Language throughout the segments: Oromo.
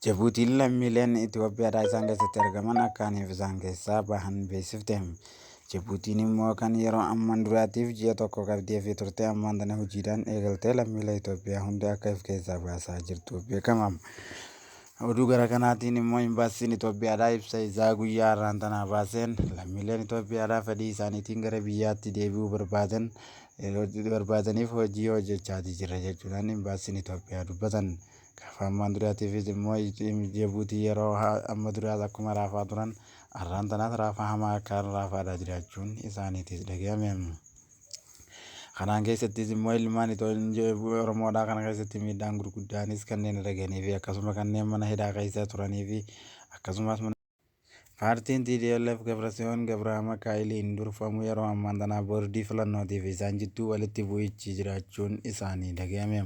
Jabuutiin lammiileen Itoophiyaadhaa isaan keessatti argaman akkaaniif isaan keessaa bahan beeksifte. Jabuutiin immoo kan yeroo ammaan duraatiif ji'a tokko qabdee fi turte ammaan tana hojiidhaan eegaltee lammiilee Itoophiyaa hunda akka of keessaa baasaa jirtu beekama. Oduu gara kanaatiin immoo imbaasiin Itoophiyaadhaa ibsa isaa guyyaa har'aan tanaa baaseen lammiileen Itoophiyaadhaa fedhii isaaniitiin gara biyyaatti deebi'uu barbaadaniif hojii hojjechaatii jirra jechuudhaan imbaasiin Itoophiyaa dubbatan. Gaafa ammaan duraatiifis immoo Jabuutii yeroo amma duraas akkuma raafaa turan har'aan tanaas raafaa hamaa akkaan raafaadhaa jiraachuun isaaniitis dhagahame. Kanaan keessattis immoo ilmaan Oromoodhaa kana keessatti miidhaan gurguddaanis kanneen irra gahanii fi akkasuma kanneen mana hidhaa keessa turanii fi akkasumas Paartiin tplf Gabratsiyoon Gabramikaa'eliin durfamu yeroo ammaan tana boordii filannootiif isaan jidduu walitti bu'ichi jiraachuun isaanii dhagayame.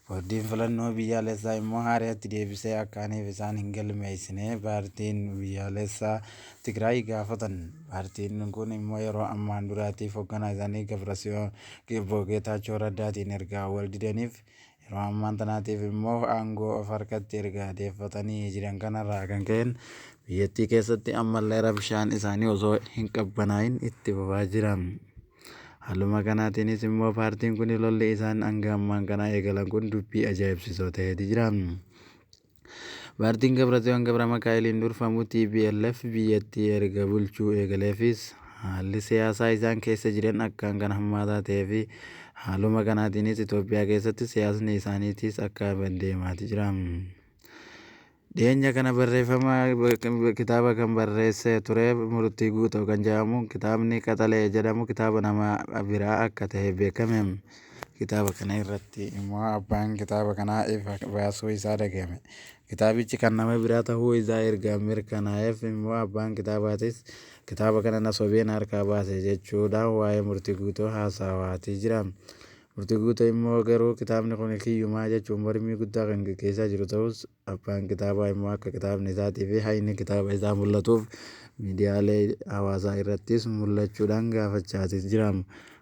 Boordiin filannoo biyyaalessaa immoo haarayatti deebisee akka aniif isaan hin galmeessine paartiin biyyaalessaa Tigraay gaafatan. Paartiin kun immoo yeroo ammaan duraatiif hogganaa isaanii Gabratsiyoon Obbo Geetaachoo Raddaatiin erga wal didaniif Yeroo ammaan tanaatiif immoo aangoo of harkatti erga deeffatanii jiran kanarraa kan ka'een biyyattii keessatti ammallee rabshaan isaanii osoo hin qabbanaa'in itti fufaa jira. Haaluma kanaatiinis immoo paartiin kun lolli isaan hanga ammaan kanaa eegalan kun dubbii ajaa'ibsiisoo ta'eeti jira. Paartiin Gabratsiyoon Gabramikaa'eliin durfamu tplf biyyattii erga bulchuu eegaleefis haalli siyaasaa isaan keessa jiran akkaan kan hammaataa ta'ee fi haaluma kanaatiinis Itoophiyaa keessatti siyaasni isaaniitis akka deemaati jira. Dhiyeenya kana barreeffama kitaaba kan barreessee ture Murtii Guutoo kan jedhamu kitaabni Qaxalee jedhamu kitaaba nama biraa akka ta'e beekame. Kitaaba kana irratti immoo abbaan kitaaba kanaa ifa baasuu isaa dhagahame. Kitaabichi kan nama biraa tahuu isaa erga mirkanaa'eef immoo abbaan kitaabaatis kitaaba kana na sobee na harkaa baase jechuudhaan waa'ee Murtii Guutoo haasawaatii jira. Murtii Guutoo immoo garuu kitaabni kuni kiyyumaa jechuun mormii guddaa kan geggeessaa jiru tahus abbaan kitaabaa immoo akka kitaabni isaatii fi hayni kitaaba isaa mul'atuuf miidiyaalee hawaasaa irrattis mul'achuudhaan gaafachaatis jira.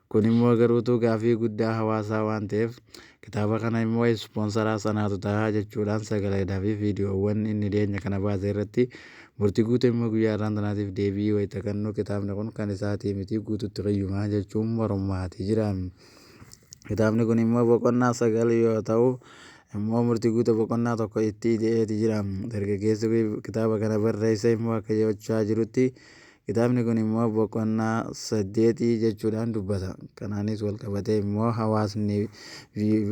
Kun immoo garuutuu gaafii guddaa hawaasaa waan ta'eef kitaaba kana immoo ispoonsaraa sanaatu taha jechuudhaan sagaleedhaa fi viidiyoowwan inni dhiyeenya kana baase irratti Murtii Guutuu immoo guyyaa har'aan tanaatiif deebii wayita kennu kitaabni kun kan isaatii miti guututti kiyyuma jechuun mormaatii jira. Kitaabni kun immoo boqonnaa 9 yoo ta'u immoo Murtii Guutuu boqonnaa 1 itti ida'eeti jira. Dargaggeessi kitaaba kana barreesse immoo akka jechaa jirutti Kitaabni kun immoo boqonnaa saddeeti jechuudhaan dubbata. Kanaanis wal qabatee immoo hawaasni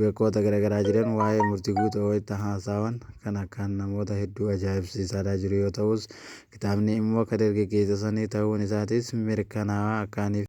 bakkoota garaagaraa jiran waa'ee murtii guutuu wayita haasaawan kan akkaan namoota hedduu ajaa'ibsiisaadhaa jiru yoo ta'us kitaabni immoo ka dargaggeessa sanii ta'uun isaatis mirkanaawaa akkaaniif.